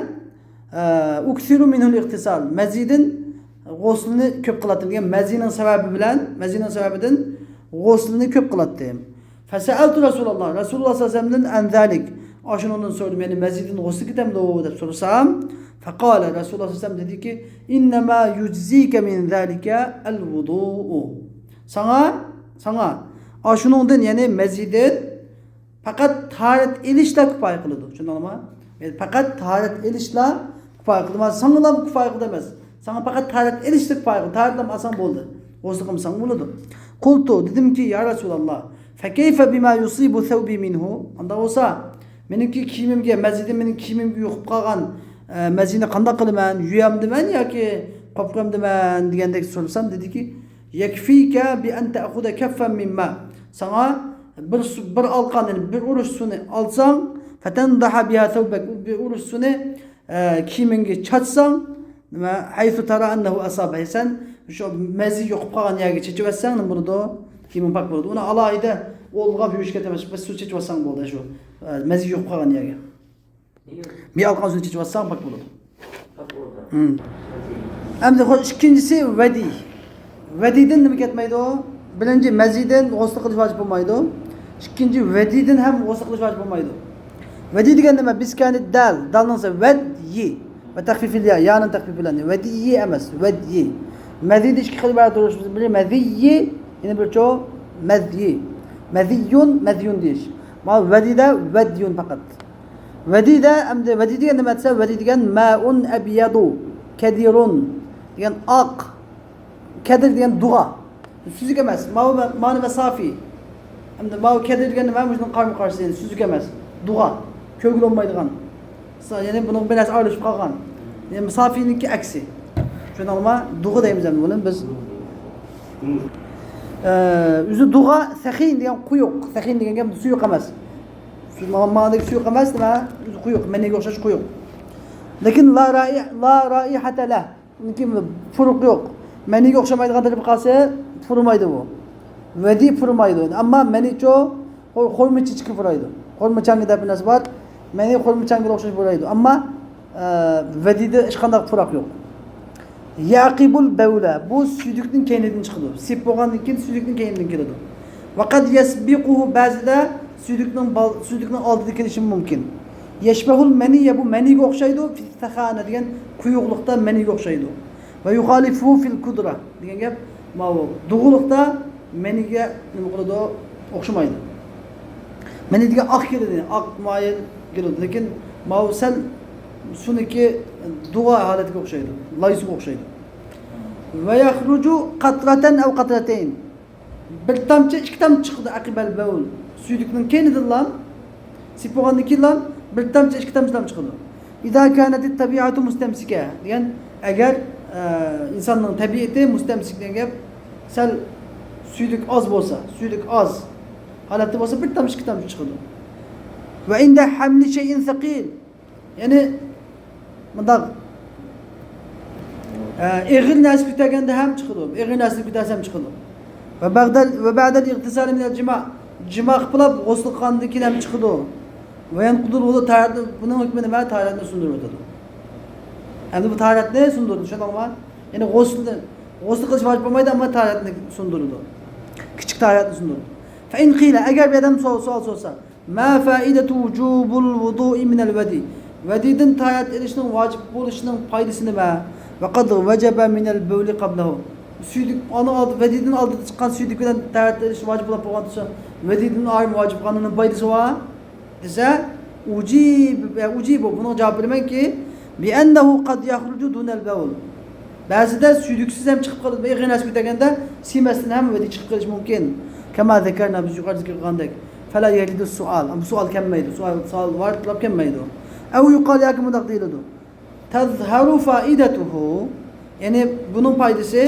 ئە، ئۇكسىرۇ مىنھۇل ئىغتىسال، مەزىدىن غۇسلىنى كۆپ قىلاتتىم دېگەن، مەزىنىڭ سەۋەبى بىلەن، مەزىنىڭ سەۋەبىدىن غۇسلىنى كۆپ قىلاتتىم. فسألت رسول الله، رەسۇلۇللاھ سەللەللاھۇ ئەلەيھى ۋەسەللەمدىن ئاشۇنىڭدىن سورىدىم، يەنى مەزىدىن غۇسلى كېتەمدۇ دەپ سورىسام، فقال، رەسۇلۇللاھ سەللەللاھۇ ئەلەيھى ۋەسەللەم دېدىكى، إنما يجزيك من ذلك الوضوء. ساڭا، ساڭا ئاشۇنىڭدىن، يەنى مەزىدىن پەقەت تاھارەت ئېلىشلا كۇپايە قىلىدۇ. چۈشەندىڭلارمۇ؟ يەنى پەقەت تاھارەت ئېلىشلا كۇپايە قىلىدۇ. مانا ساڭىلا كۇپايە قىلىدۇ ئەمەس. ساڭا پەقەت تاھارەت ئېلىشلا كۇپايە قىلىدۇ. تاھارەتلەرنى ئالساڭ بولدى. غۇسلى قىلمىساڭ بولىدۇ. قلت، دېدىمكى، يا رسول الله، فكيف بما يصيب ثوبي منه؟ ئانداق بولسا، مېنىڭكى كىيىمىمگە، مەزىدىن مېنىڭ كىيىمىمگە يۇقۇپ قالغان، ئە، مەزىنى قانداق قىلىمەن؟ يۇيامدىمەن ياكى قوپۇرامدىمەن؟ دېگەندەك سورىسام، دېدىكى، يكفيك بأن تأخذ كفا من ماء. ساڭا بىر سۇ، بىر ئالقان، يەنى بىر ئۇرۇش سۇنى ئالساڭ، فتنضح بها ثوبك، بىر ئۇرۇش سۇنى، ئە، كىيىمىڭگە چاچساڭ، نېمە، حيث ترى أنه أصابه، سەن شۇ مەزى يۇقۇپ قالغان يەرگە چېچىۋەتسەڭ، نېمە بولىدۇ؟ كىيىمىڭ پاك بولىدۇ. ئۇنى ئالاھىدە ئولغاپ يۇيۇش كېرەك ئەمەس، بىر سۇ چېچىۋەتسەڭ بولدى شۇ، ئە، مەزى يۇقۇپ قالغان يەرگە. بىر ئالقان سۇنى چېچىۋەتسەڭ پاك بولىدۇ. ھىم. ئەمدى خوش، ئىككىنچىسى ۋەدىي. ۋەدىيدىن نېمە كەتمەيدۇ؟ بىرىنچى، مەزىدىن غۇسلى قىلىش ۋاجىپ بولمايدۇ. ئىككىنچى، ۋەدىيدىن ھەم غۇسلى قىلىش ۋاجىپ بولمايدۇ. ۋەدىي دېگەن نېمە؟ بىسكەنى دەل، دالنىڭ سە-، ۋەديى. ۋە تەخفىفىل يا، يانىڭ تەخفىفى بىلەن. ۋەدىيى ئەمەس، ۋەديى. مەزىدە ئىككى خىل ئىبارەت بولۇش، بىرى مەزىيي، يەنە بىرى چۇ؟ مەزيى. مەزىييۇن، مەزيۇن دېيىش. مانا ۋەدىدە ۋەديۇن پەقەت. ۋەدىدە، ئەمدى ۋەدى دېگەن نېمە دېسە، ۋەدى دېگەن مائۇن ئەبيەدۇ كەدىرۇن دېگەن ئاق، كەدىر دېگەن دۇغا. سۈزۈك ئەمەس. ماۋۇ مە-، مانا ۋە سافىي. ئەمدى ماۋۇ كەدىر دېگەن نېمە؟ مۇشۇنىڭ قارىمۇ قارشىسى، يەنى سۈزۈك ئەمەس. دۇغا. كۆرگىلى بولمايدىغان. سا-، يەنى بۇنىڭ بىر نەرسە ئارىلىشىپ قالغان. يەنى سافىينىڭكى ئەكسى. چۈشەندىڭلارمۇ؟ دۇغا دەيمىز ئەمدى بۇنى بىز. ئە، ئۆزى دۇغا، سەخىن دېگەن قويۇق. سەخىن دېگەن گەپ سۇيۇق ئەمەس. سۇ-، ما-، ماندەك سۇيۇق ئەمەس، نېمە؟ ئۆزى قويۇق، مەنىگە ئوخشاش قويۇق. لېكىن لا رائى-، لا رائىھەتە لەھ. چۈنكى پۇرىقى يوق. مەنىگە ئوخشىمايدىغان تەرىپى قالسا، پۇرىمايدۇ بۇ. ۋەدى پۇرىمايدۇ. ئەمما مەنىچۇ خو-، خورما چېچىكى پۇرايدۇ. خورما چاڭگى دەپ بىر نەرسە بار. مەنى خورما چاڭگىغا ئوخشاش پۇرايدۇ. ئەمما، ئە، ۋەدىدە ھېچقانداق پۇراق يوق. يەقىبۇل بەۋلە. بۇ سۈيدۈكنىڭ كەينىدىن چىقىدۇ. سېپ بولغاندىن كېيىن سۈيدۈكنىڭ كەينىدىن كېلىدۇ. ۋەقەد يەسبىقۇھۇ، بەزىدە سۈيدۈكنىڭ بال-، سۈيدۈكنىڭ ئالدىدا كېلىشىمۇ مۇمكىن. يەشبەھۇل مەنىيە، بۇ مەنىگە ئوخشايدۇ، فىسسەخانە دېگەن قويۇقلۇقتا مەنىگە ئوخشايدۇ. ۋە يۇخالىفۇھۇ فىل كۇدرە دېگەن گەپ، ماۋۇ دۇغىلىقتا مەنىگە نېمە قىلىدۇ؟ ئوخشىمايدۇ. مەنى دېگەن ئاق كېلىدۇ، ئاق مايىل كېلىدۇ. لېكىن ماۋۇ سەل سۇنىڭكى دۇغا ھالەتكە ئوخشايدۇ، لايسىغا ئوخشايدۇ. ۋە يەخرۇجۇ قەترەتەن ئەۋ قەترەتەين. بىر تامچە، ئىككى تامچە چىقىدۇ، ئەقىبەل بەۋل. سۈيدۈكنىڭ كەينىدىنلا، سېپ بولغاندىن كېيىنلا بىر تامچە، ئىككى تامچىلا چىقىدۇ. ئىزا كانەتىت تەبىئەتۇ مۇستەمسىكە دېگەن، ئەگەر، ئە، ئىنساننىڭ تەبىئىتى مۇستەمسىك دېگەن گەپ، سەل سۈيدۈك ئاز بولسا، سۈيدۈك ئاز ھالەتتە بولسا، بىر تامچە، ئىككى تامچە چىقىدۇ. ۋە ئىندە ھەملى شەيئىن سەقىل. يەنى مۇنداق، ئە، ئېغىر نەرسە كۆتەرگەندە ھەم چىقىدۇ، ئېغىر نەرسىنى كۆتەرسە ھەم چىقىدۇ. ۋە بەغدەل، ۋە بەدەل ئىغتىسالى مىنەل جىما، جىما قىلىپ غۇسل قىلغاندىن كېيىن ھەم چىقىدۇ. ۋە يەنقۇدۇل ۋۇزۇ، تاھارەتنى، بۇنىڭ ھۆكمى نېمە؟ تاھارەتنى سۇندۇرۇۋېتىدۇ. ئەمدى بۇ تاھارەتنى سۇندۇردى، چۈشەندىڭلارمۇ؟ يەنى غۇسلنى، غۇسل قىلىش ۋاجىپ بولمايدۇ، ئەمما تاھارەتنى سۇندۇرىدۇ. كىچىك تاھارەتنى سۇندۇرىدۇ. فەئىن قىلە، ئەگەر بىر ئادەم سوئال، سوئال سورىسا، ما فائدة وجوب الوضوء من الودي؟ ۋەدىدىن تاھارەت ئېلىشنىڭ ۋاجىپ بولۇشىنىڭ پايدىسى نېمە؟ ۋەقەد ۋەجەبە مىنەل بەۋلى قابلەھۇ. سۈيدۈك، ئۇنىڭ ئالدى، ۋەدىدىن ئالدىدا چىققان سۈيدۈك بىلەن تاھارەت ئېلىش ۋاجىپ بولۇپ قالغان تۇرسا، ۋەدىدىن ئايرىم ۋاجىپ قىلغاننىڭ پايدىسى بار دېسە، ئۇجىب، ئۇجىب، بۇنىڭغا جاۋاب بېرىمەنكى، بىئەننەھۇ قەد يەخرۇجۇ دۇنەل بەۋل. بەزىدە سۈيدۈكسىز ھەم چىقىپ قالىدۇ. ئېغىر نەرسە كۆتەرگەندە سىيمەستىن ھەم ۋەدى چىقىپ قېلىشى مۇمكىن. كەما زەكەرنا، بىز يۇقىرىدا زىكىر قىلغاندەك. فلا يەرىدۇ سوئال. بۇ سوئال كەلمەيدۇ. سوئال، سوئال ۋارىدلاپ كەلمەيدۇ. ئەۋ يۇقال، ياكى مۇنداق دېيىلىدۇ. تەزھەرۇ فائىدەتۇھۇ. يەنى بۇنىڭ پايدىسى،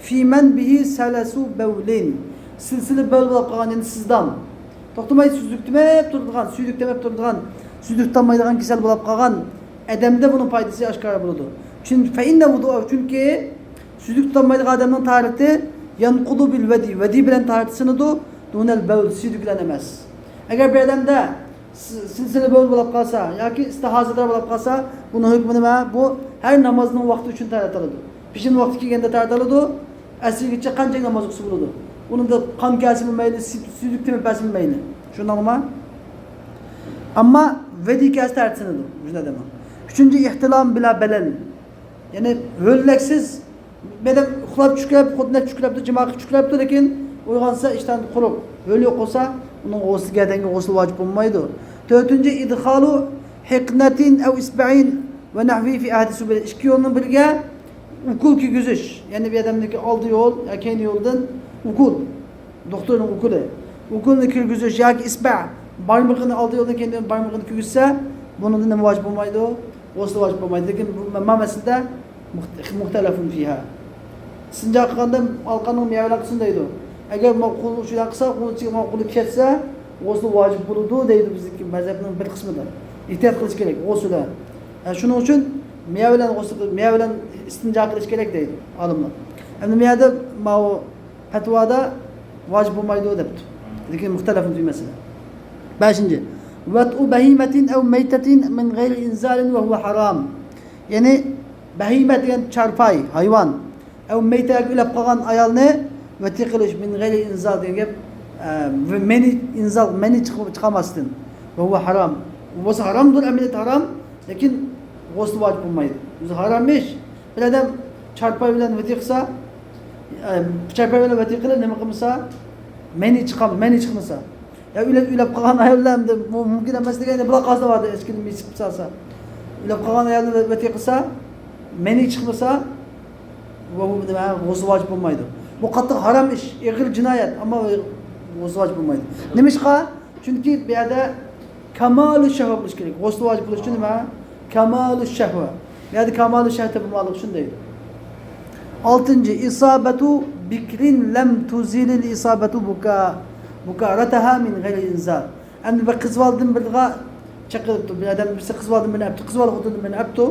فى مەن بىھى سەلەسۇ بەۋلىن. سىلسىلە بەۋل بولۇپ قالغان، يەنى سىزدام. توختىماي سۈزۈك تېمەپ تۇرىدىغان، سۈيدۈك تېمەپ تۇرىدىغان، سۈزۈك تۇتالمايدىغان كېسەل بولۇپ قالغان ئادەمدە بۇنىڭ پايدىسى ئاشكارا بولىدۇ. چۈن-، فەئىننە ۋۇدۇئە، چۈنكى سۈزۈك تۇتالمايدىغان ئادەمنىڭ تاھارىتى يەنقۇدۇ بىل ۋەدى، ۋەدى بىلەن تاھارىتى سىنىدۇ، دۇنەل بەۋل، سۈيدۈك بىلەن ئەمەس. ئەگەر بىر ئادەمدە س-، سىلسىلە بەۋل بولۇپ قالسا ياكى ئىستىھازىدار بولۇپ قالسا، بۇنىڭ ھۆكمى نېمە؟ بۇ ھەر نامازنىڭ ۋاقتى ئۈچۈن تاھارەت ئالىدۇ. پېشىن ۋاقتى كەلگەندە تاھارەت ئالىدۇ، ئەسىرگىچە قانچە ناماز ئوقۇسا بولىدۇ. ئۇنىڭدا قان كەلسىمۇ مەيلى، سۈ-، سۈيدۈك تېمىپ بەرسىمۇ مەيلى. شۇنداقمۇ؟ ئەمما ۋەدى كەلسە تەرتىنىدۇ مۇشۇنداق ئادەمنىڭ. ئۈچىنچى، ئېھتىلام بىلا بەلەل. يەنى ھۆللەكسىز، بىر ئادەم ئۇخلاپ چۈشكەپ، خۇددى چۈشكەپتۇ، جىما قىلىپ چۈشكەپتۇ، لېكىن ئويغانسا ئىشتان قۇرۇق، ھۆل يوق بولسا، ئۇنىڭ غۇسلى گەدەنگە غۇسلى ۋاجىپ بولمايدۇ. تۆتىنچى، ئىدخالۇ ھىقنەتىن ئەۋ ئىسبەئىن ۋە نەھۋى فى ئەھدى سۇبۇل. ئىككى يولنىڭ بىرىگە ئوكۇل كىرگۈزۈش، يەنى بىر ئادەمنىڭكى ئالدى يول يا كەينى يولدىن ئوكۇل، دوختۇرنىڭ ئوكۇلى، ئوكۇلنى كىرگۈزۈش ياكى ئىسبە، بارمىقىنى، ئالدى يولدىن كەينى يولدىن بارمىقىنى كىرگۈزسە، بۇنىڭدا نېمە ۋاجىپ بولمايدۇ؟ غۇسلى ۋاجىپ بولمايدۇ. لېكىن بۇ ما-، ما مەسىلىدە مۇخت-، مۇختەلەفۇن فىھا. ئىستىنجا قىلغاندا ئالقاننىڭ مىيە بىلەن قىلسۇن دەيدۇ. ئەگەر ما قول شۇنداق قىلسا، قولنىڭ ئىچىگە ما قولى كەتسە، غۇسلى ۋاجىپ بولىدۇ دەيدۇ بىزنىڭكى مەزھەپنىڭ بىر قىسمىدا. ئېھتىيات قىلىش كېرەك غۇسلىدە. ھە، شۇنىڭ ئۈچۈن مىيە بىلەن غۇسلى قىل-، مىيە بىلەن ئىستىنجا قىلىش كېرەك دەيدۇ ئالىملار. ئەمدى مۇ يەردە ماۋۇ پەتىۋادا ۋاجىپ بولمايدۇ دەپتۇ. لېكىن مۇختەلەفۇن فى مەسىلە. بەشىنچى، ۋەتئۇ بەھىمەتىن ئەۋ مەيتەتىن مىن غەيرى ئىنزالىن ۋە ھۇۋە ھارام. يەنى بەھىمە دېگەن چارپاي، ھايۋان. ئەۋ مەيتە، ئۆلۈپ قالغان ئايالنى ۋەتى قىلىش، مىن غەيرى ئىنزال دېگەن گەپ، ئە، مەنى ئىنزال، مەنى چىق-، چىقارماستىن. ۋە ھۇۋە ھارام. بولسا ھارامدۇر، ئەمەلىيەتتە ھارام، لېكىن غۇسلى ۋاجىپ بولمايدۇ. ئۆزى ھارام ئىش. بىر ئادەم چارپاي بىلەن ۋەتى قىلسا، ئە، چارپاي بىلەن ۋەتى قىلىپ نېمە قىلمىسا، مەنى چىقار-، مەنى چىقمىسا. يا ئۆلۈپ، ئۆلۈپ قالغان ئاياللار ئەمدى بۇ مۇمكىن ئەمەس دېگەن، بۇلار قالسا بار ئىچكىنى مېسىپ سالسا. ئۆلۈپ قالغان ئايالنى ۋەتى قىلسا، مەنى چىقمىسا، ۋە بۇ نېمە، غۇسلى ۋاجىپ بولمايدۇ. بۇ قاتتىق ھارام ئىش، ئېغىر جىنايەت، ئەمما غۇسلى ۋاجىپ بولمايدۇ. نېمىشقا؟ چۈنكى بۇ يەردە كامالۇ شەھۋە بولۇش كېرەك. غۇسلى ۋاجىپ بولۇش ئۈچۈن نېمە؟ كامالۇ شەھۋە. بۇ يەردە كامالۇ شەھۋە تېپىلماقلىق ئۈچۈن دەيدۇ. ئالتىنچى، ئىسابەتۇ بىكرىن لەم تۇزىلىل ئىسابەتۇ بۇكا-، بۇكارەتەھا مىن غەيرى ئىنزال. ئەمدى بىر قىز بالىدىن بىرىغا چېقىلىپتۇ. بىر ئادەم بىرسى قىز بالىدىن بىرنى ئەپتۇ، قىز بالا خوتۇندىن بىرنى ئەپتۇ.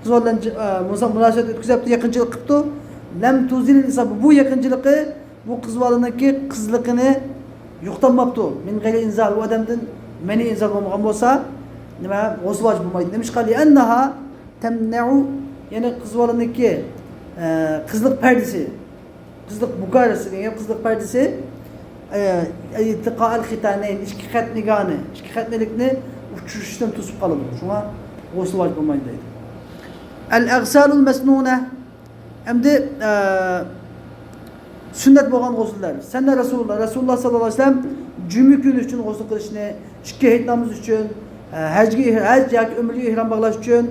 قىز بالا بىلەن جى-، ئە، مۇناسىۋەت ئۆتكۈزۈپتۇ، يېقىنچىلىق قىپتۇ. لەم تۇزىلىل ئىسابە، بۇ يېقىنچىلىقى بۇ قىز بالىنىڭكى قىزلىقىنى يوقىتالماپتۇ. مىن غەيرى ئىنزال، ئۇ ئادەمدىن مەنى ئىنزال بولمىغان بولسا، نېمە، غۇسلى ۋاجىپ بولمايدۇ. نېمىشقا؟ لىئەننەھا تەمنەئۇ، يەنى قىز بالىنىڭكى، ئە، قىزلىق پەردىسى، قىزلىق بۇكارىسى دېگەن گەپ، قىزلىق پەردىسى، ئە، ئىلتىقائەل خىتانەين، ئىككى خەتنىگانى، ئىككى خەتنىلىكنى ئۇچرىشىشتىن توسۇپ قالىدۇ. شۇڭا غۇسلى ۋاجىپ بولمايدۇ دەيدۇ. ئەل ئەغسالۇل مەسنۇنە، ئەمدى، ئە، سۈننەت بولغان غۇسۇللار. سەننە رەسۇلۇللا، رەسۇلۇللا ساللاللاھۇ ئەلەيھى ۋەسەللەم جۈمە كۈنى ئۈچۈن غۇسۇل قىلىشنى، ئىككى ھېيت نامىزى ئۈچۈن، ئە، ھەجگە ئېھ-، ھەج ياكى ئۆمرىگە ئېھرام باغلاش ئۈچۈن،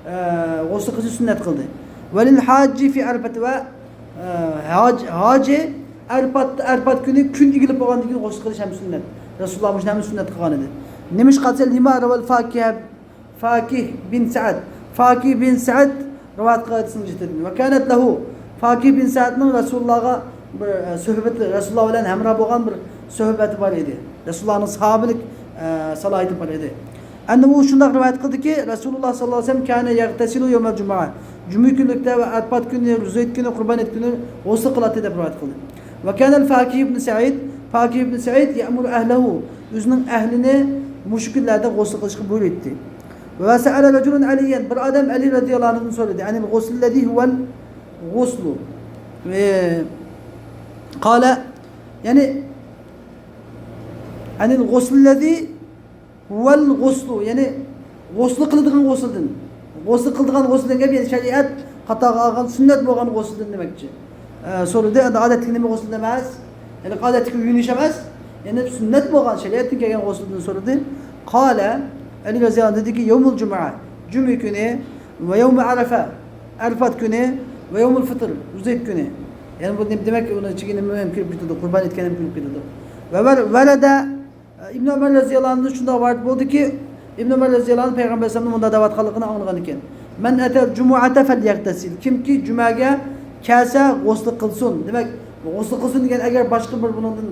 ئە، غۇسۇل قىلىشنى سۈننەت قىلدى. ۋەلىل ھاججى فى ئەرەفەت، ۋە، ئە، ھاج-، ھاجى ئەرەپات، ئەرەپات كۈنى كۈن ئېگىلىپ بولغاندىن كېيىن غۇسۇل قىلىش ھەم سۈننەت. رەسۇلۇللا مۇشۇنى ھەم سۈننەت قىلغان ئىدى. نېمىشقا دېسە، لىما رەۋەل فاكىھ فاكىھ بىن سەئد. فاكىھ بىن سەئد رىۋايەت قىلغان ھەدىسنىڭ جىددىيىتىدىن. ۋە كانەت لەھۇ. فاكىھ بىن سەئدنىڭ رەسۇلۇللاغا بىر، ئە، سۆھبىتى، رەسۇلۇللا بىلەن ھەمراھ بولغان بىر سۆھبىتى بار ئىدى. رەسۇلۇللانىڭ ساھابىلىك، ئە، سالاھىيىتى بار ئىدى. ئەننەھۇ، شۇنداق رىۋايەت قىلدىكى، رەسۇلۇللا ساللاللاھۇ ئەلەيھى ۋەسەللەم كانە يەغتەسىلۇ يەۋمەل جۇمۇئە. جۈمە كۈنلۈكتە ۋە ئەرپات كۈنى، روزا ھېيت كۈنى، قۇربان ھېيت كۈنى غۇسۇل قىلاتتى دەپ رىۋايەت قىلدى. ۋە كانەل فاكىھ ئىبن سەئىد، فاكىھ ئىبن سەئىد يەئمۇرۇ ئەھلەھۇ، ئۆزىنىڭ ئەھلىنى مۇشۇ كۈنلەردە غۇسۇل قىلىشقا بۇيرۇيتتى. ۋە سەئەلە رەجۇلۇن ئەلىيەن، بىر ئادەم ئەلى رەزىياللاھۇ ئەنھۇدىن سورىدى. ئەنىل غۇسلىللەزى ھۇۋەل غۇسلۇ. ۋە قالە، يەنى، ئەنىل غۇسلىللەزى ھۇۋەل غۇسلۇ، يەنى غۇسلى قىلىدىغان غۇسۇلدىن. غۇسلى قىلىدىغان غۇسۇلدىن گەپ، يەنى شەرىئەت قاتارغا ئالغان سۈننەت بولغان غۇسۇلدىن دېمەكچى. ئە، سورىدى، ئەمدى ئادەتتىكى نېمە غۇسۇل ئەمەس؟ يەنى ئادەتتىكى يۇيۇنۇش ئەمەس، يەنى سۈننەت بولغان شەرىئەتتىن كەلگەن غۇسۇلدىن سورىدى. قال، ئەلى رەزىياللاھۇ ئەنھۇ دېدىكى، يەۋمۇل جۇمۇئە، جۈمە كۈنى، ۋە يەۋمۇ ئەرەفە، ئەرفات كۈنى، ۋە يەۋمۇل فىتىر، ئۇزەيت كۈنى. يەنى بۇ نېمە دېمەك، ئۇنىڭ ئىچىگە نېمە ھەم كىرىپ كېتىدۇ، قۇربان ئېيت ھەم كىرىپ كېتىدۇ. ۋە ۋەر-، ۋەرەدە، ئىبن ئۆمەر رەزىياللاھۇ ئەنھۇ شۇنداق رىۋايەت بولدىكى، ئىبن ئۆمەر رەزىياللاھۇ ئەنھۇ پەيغەمبەر ئەلەيھىسسالامنىڭ مۇنداق دەۋاتقانلىقىنى ئاڭلىغان ئىكەن. مەن ئەتەل جۇمۇئەتە فەليەغتەسىل. كىمكى جۈمەگە كەلسە، غۇسلى قىلسۇن. دېمەك، غۇسلى قىلسۇن دېگەن، ئەگەر باشقا بىر بۇنىڭدىن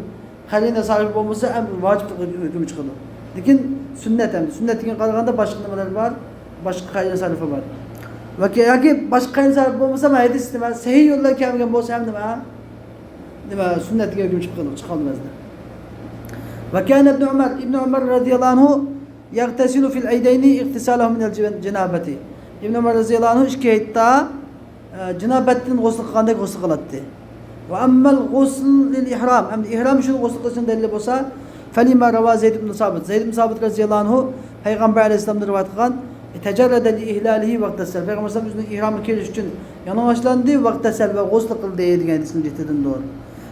قەرىنە سارىفى بولمىسا، ئەمدى ۋاجىپلىق ھۆكمى چىقىدۇ. لېكىن سۈننەت ئەمدى. سۈننەتكە قارىغاندا باشقا نېمىلەر بار؟ باشقا قەرىنە سارىفى بار. ۋە كە-، ياكى باشقا قەرىنە سارىفى بولمىسا، ھەدىس نېمە؟ سەھىھ يوللار كەلمىگەن بولسا ھەم نېمە؟ نېمە، سۈننەتكە ھۆكۈم چىقىپ قالىدۇ، چىقالماس. ۋە كان ئىبن ئۆمەر، ئىبن ئۆمەر رەزىياللاھۇ ئەنھۇ يەغتەسىلۇ فىل ئەيدەينى ئىغتىسالەھۇ مىنەل جەنابەتى. ئىبن ئۆمەر رەزىياللاھۇ ئەنھۇ ئىككى ھېيتتا، ئە، جانابەتتىن غۇسل قىلغاندەك غۇسل قىلاتتى. ۋە ئەممەل غۇسل لىل ئىھرام، ئەمدى ئىھرام ئۈچۈن غۇسل قىلىشنىڭ دەلىلى بولسا، فەلىمە رەۋا زەيد ئىبن سابىت. زەيد ئىبن سابىت رەزىياللاھۇ ئەنھۇ پەيغەمبەر ئەلەيھىسسالامدىن رىۋايەت قىلغان، تەجەررەدە لىئىھلالىھى ۋەغتەسەل. پەيغەمبەر ئەلەيھىسسالام ئۆزىنىڭ ئىھرامغا كىرىش ئۈچۈن يالىڭاچلاندى، ۋەغتەسەل ۋە غۇسل قىلدى دېگەن ھەدىسنىڭ جىددىيىتىدىندۇر.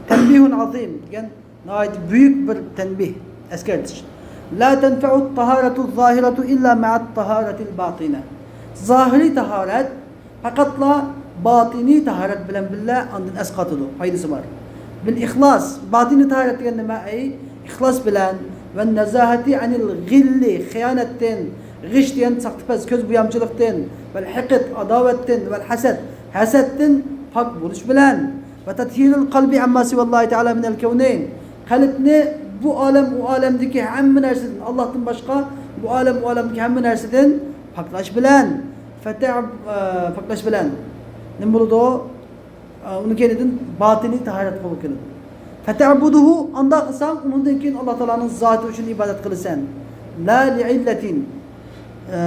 تەنبىھۇن ئازىم دېگەن ناھايىتى بۈيۈك بىر تەنبىھ، ئەسكەرتىش. لا تەنفەئۇت تاھارەتۇ زاھىرەتۇ ئىللا مەئەت تاھارەتىل باتىنە. زاھىرىي تاھارەت پەقەتلا باتىنىي تاھارەت بىلەن بىللە ئاندىن ئەسقاتىدۇ، پايدىسى بار. بىل ئىخلاس، باتىنىي تاھارەت دېگەن نېمە؟ ئەي، ئىخلاس بىلەن، ۋە نەزاھەتى ئەنىل غىللى، خىيانەتتىن، غىش دېگەن ساختىپەز، كۆز بويامچىلىقتىن، ۋەل ھەقىد، ئاداۋەتتىن، ۋەل ھەسەد، ھەسەتتىن پاك بولۇش بىلەن، ۋە تەتھىرىل قەلبى ئەمما سىۋاللاھى تەئالا مىنەل كەۋنەين. قەلبنى بۇ ئالەم، ئۇ ئالەمدىكى ھەممە نەرسىدىن، ئاللاھتىن باشقا بۇ ئالەم، ئۇ ئالەمدىكى ھەممە نەرسىدىن پاكلاش بىلەن. فەتەب-، ئە، پاكلاش بىلەن. نېمە بولىدۇ؟ ئە، ئۇنىڭ كەينىدىن باتىنىي تاھارەت قولغا كېلىدۇ. فەتەبۇدۇھۇ، ئانداق قىلساڭ، ئۇنىڭدىن كېيىن ئاللا تائالانىڭ زاتى ئۈچۈن ئىبادەت قىلىسەن. لا لىئىللەتىن. ئە،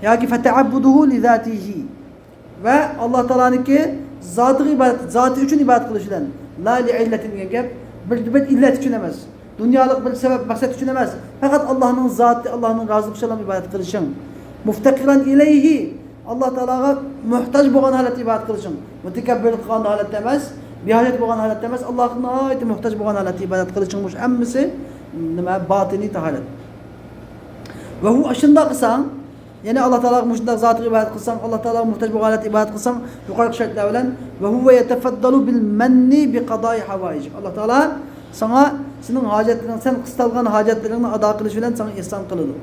ياكى فەتەبۇدۇھۇ لىزاتىھى. ۋە ئاللا تائالانىڭكى زاتىغا ئىبادەت، زاتى ئۈچۈن ئىبادەت قىلىش بىلەن. لا لىئىللەتىن دېگەن گەپ بىر، بىر ئىللەت ئۈچۈن ئەمەس. دۇنيالىق بىر سەۋەب، مەقسەت ئۈچۈن ئەمەس. پەقەت ئاللانىڭ زاتى، ئاللانىڭ رازىلىقى ئۈچۈن ئىبادەت قىلىشىڭ. مۇفتەقىرەن ئىلەيھى، ئاللا تائالاغا موھتاج بولغان ھالەتتە ئىبادەت قىلىشىڭ. مۇتەكەببىرلىك قىلغان ھالەتتە ئەمەس، بىھاجەت بولغان ھالەتتە ئەمەس، ئاللاغا ناھايىتى موھتاج بولغان ھالەتتە ئىبادەت قىلىشىڭ. مۇشۇ ھەممىسى نېمە؟ باتىنىي تاھارەت. ۋە ھۇ، ئاشۇنداق قىلساڭ، يەنى ئاللا تائالاغا مۇشۇنداق زاتىغا ئىبادەت قىلساڭ، ئاللا تائالاغا موھتاج بولغان ھالەتتە ئىبادەت قىلساڭ، يۇقىرىقى شەرتلەر بىلەن، ۋە ھۇۋە يەتەفەددەلۇ بىل مەننى بى قازائى ھاۋائىجىك. ئاللا تائالا ساڭا سېنىڭ ھاجەتلىرىڭ، سەن قىستالغان ھاجەتلىرىڭنى ئادا قىلىش بىلەن ساڭا ئېھسان قىلىدۇ.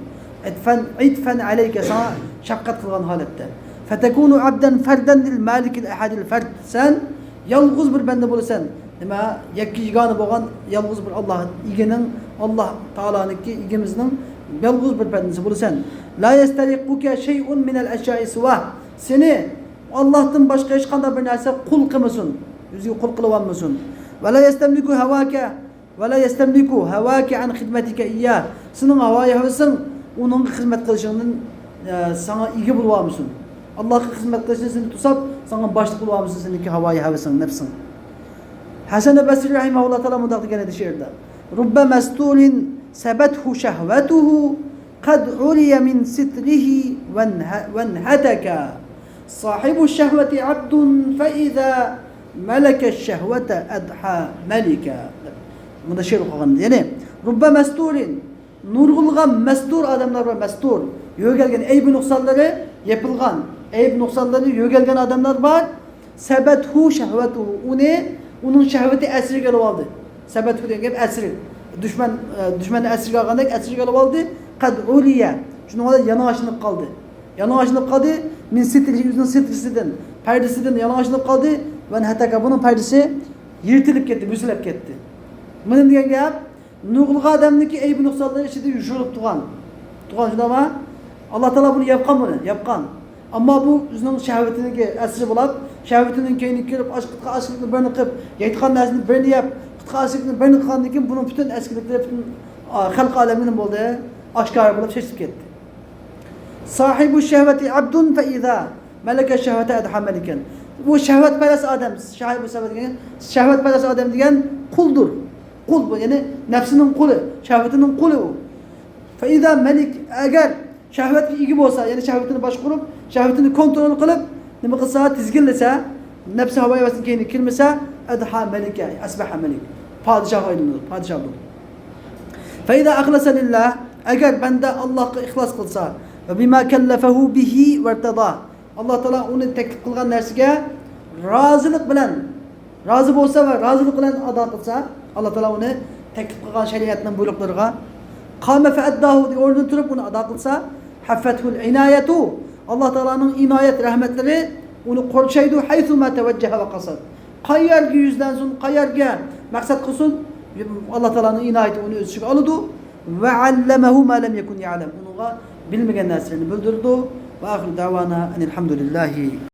ئىتفەن، ئىتفەن ئەلەيكە، ساڭا شەپقەت قىلغان ھالەتتە. فەتەكۇنۇ ئەبدەن فەردەن لىل مالىكىل ئەھەدىل فەرد. سەن يالغۇز بىر بەندە بولىسەن. نېمە، يەككە يېگانە بولغان يالغۇز بىر ئاللا ئىگىنىڭ، ئاللا تائالانىڭكى، ئىگىمىزنىڭ يالغۇز بىر بەندىسى بولىسەن. لا يەستەرىقۇكە شەيئۇن مىنەل ئەشيائى سىۋاھ. سېنى ئاللاھتىن باشقا ھېچقانداق بىر نەرسە قۇل قىلمىسۇن، ئۆزىگە قۇل قىلىۋالمىسۇن. ۋە لا يەستەملىكۇ ھاۋاكە، ۋە لا يەستەملىكۇ ھاۋاكە ئەن خىدمەتىكە ئىيياھ. سېنىڭ ھاۋايى ھەۋىسىڭ ئۇنىڭغا خىزمەت قىلىشىڭدىن، ئە، ساڭا ئىگە بولۇۋالمىسۇن. ئاللاھقا خىزمەت قىلىشتىن سېنى توساپ، ساڭا باشلىق بولۇۋالمىسۇن سېنىڭكى ھاۋايى ھەۋىسىڭ، نەپسىڭ. ھەسەن بەسرى رەھىمەھۇللاھ تائالا مۇنداق دېگەن ئىدى شېئىردا: رۇببە مەستۇرىن سەبەتھۇ شەھۋەتۇھۇ قەد ئۇرىيە مىن سترىھى ۋەنھە-، ۋەنھەتەكە. صاحبۇ شەھۋەتى ئەبدۇن فەئىزا مەلەكە شەھۋەتە ئەدھا مەلىكە. مۇنداق شېئىر ئوقۇغان. يەنى، رۇببە مەستۇرىن، نۇرغۇنلىغان مەستۇر ئادەملەر بار، مەستۇر. يۆگەلگەن، ئەيىب نۇقسانلىرى يېپىلغان، ئەيىب نۇقسانلىرى يۆگەلگەن ئادەملەر بار. سەبەتھۇ شەھۋەتۇھۇ، ئۇنى، ئۇنىڭ شەھۋىتى ئەسىرگە ئېلىۋالدى. سەبەتھۇ دېگەن گەپ ئەسىر. دۈشمەن، ئە، دۈشمەننى ئەسىرگە ئالغاندەك ئەسىرگە ئېلىۋالدى. قەد ئۇرىيە، شۇنىڭ بىلەن يالىڭاچلىنىپ قالدى. يالىڭاچلىنىپ قالدى. مىن سترىھى، ئۆزىنىڭ سترىسىدىن، پەردىسىدىن يالىڭاچلىنىپ قالدى. ۋەنھەتەكە، بۇنىڭ پەردىسى يىرتىلىپ كەتتى، بۈسۈلۈپ كەتتى. مۇنى دېگەن گەپ، نۇرغۇنلىغان ئادەمنىڭكى ئەيىب نۇقسانلىرى ئىچىدە يوشۇرۇلۇپ تۇرغان. تۇرغان، شۇنداقمۇ؟ ئاللا تائالا بۇنى ياپقان، بۇنى ياپقان. ئەمما بۇ ئۆزىنىڭ شەھۋىتىنىڭكى ئەسىرى بولۇپ، شەھۋىتىنىڭ كەينىگە كىرىپ، ئاش-، قىتقان ئاش-ئىچىملىكنى بىرنى قىلىپ، يەيدىغان نەرسىنى بىرنى يەپ، قىتقان ئاش-ئىچىملىكنى بىرنى قىلغاندىن كېيىن، بۇنىڭ پۈتۈن ئەسكىلىكلىرى پۈتۈن، ئا، خەلق ئالەمگە نېمە بولدى؟ ئاشكارا بولۇپ چېچىلىپ كەتتى. صاحبۇ شەھۋەتى ئەبدۇن فەئىزا مەلەكە شەھۋەتە ئەدھا مەلىكەن. بۇ شەھۋەتپەرەس ئادەم، شاھىبۇ شەھۋەت دېگەن، شەھۋەتپەرەس ئادەم دېگەن قۇلدۇر. قۇل بۇ، يەنى نەپسىنىڭ قۇلى، شەھۋىتىنىڭ قۇلى ئۇ. فإذا ملك، ئەگەر شەھۋەتكە ئىگە بولسا، يەنى شەھۋىتىنى باشقۇرۇپ، شەھۋىتىنى كونترول قىلىپ، نېمە قىلسا، تىزگىنلىسە، نەپسى ھاۋا ھەۋەسنىڭ كەينىگە كىرمىسە، أضحى ملكا، أصبح ملك، پادىشاھقا ئايلىنىدۇ، پادىشاھ بولىدۇ. فإذا أخلص لله، ئەگەر بەندە ئاللاھقا ئىخلاس قىلسا، وبما كلفه به وارتضى، ئاللاھ تائالا ئۇنى تەكلىپ قىلغان نەرسىگە رازىلىق بىلەن، رازى بولسا ۋە رازىلىق بىلەن ئادا قىلسا، ئاللاھ تائالا ئۇنى تەكلىپ قىلغان شەرىئەتنىڭ بۇيرۇقلىرىغا، قام فأداه، ئورنىدىن تۇرۇپ ئۇنى ئادا قىلسا، حفته العناية، ئاللاھ تائالانىڭ ئىنايەت رەھمەتلىرى ئۇنى قورشايدۇ، حيثما توجه وقصد، قايەرگە يۈزلەنسۇن، قايەرگە مەقسەت قىلسۇن، ئاللاھ تائالانىڭ ئىنايىتى ئۇنى ئۆز ئىچىگە ئالىدۇ. وعلمه ما لم يكن يعلم، ئۇنىڭغا بىلمىگەن نەرسىلەرنى بىلدۈرىدۇ. وآخر دعوانا أن الحمد لله.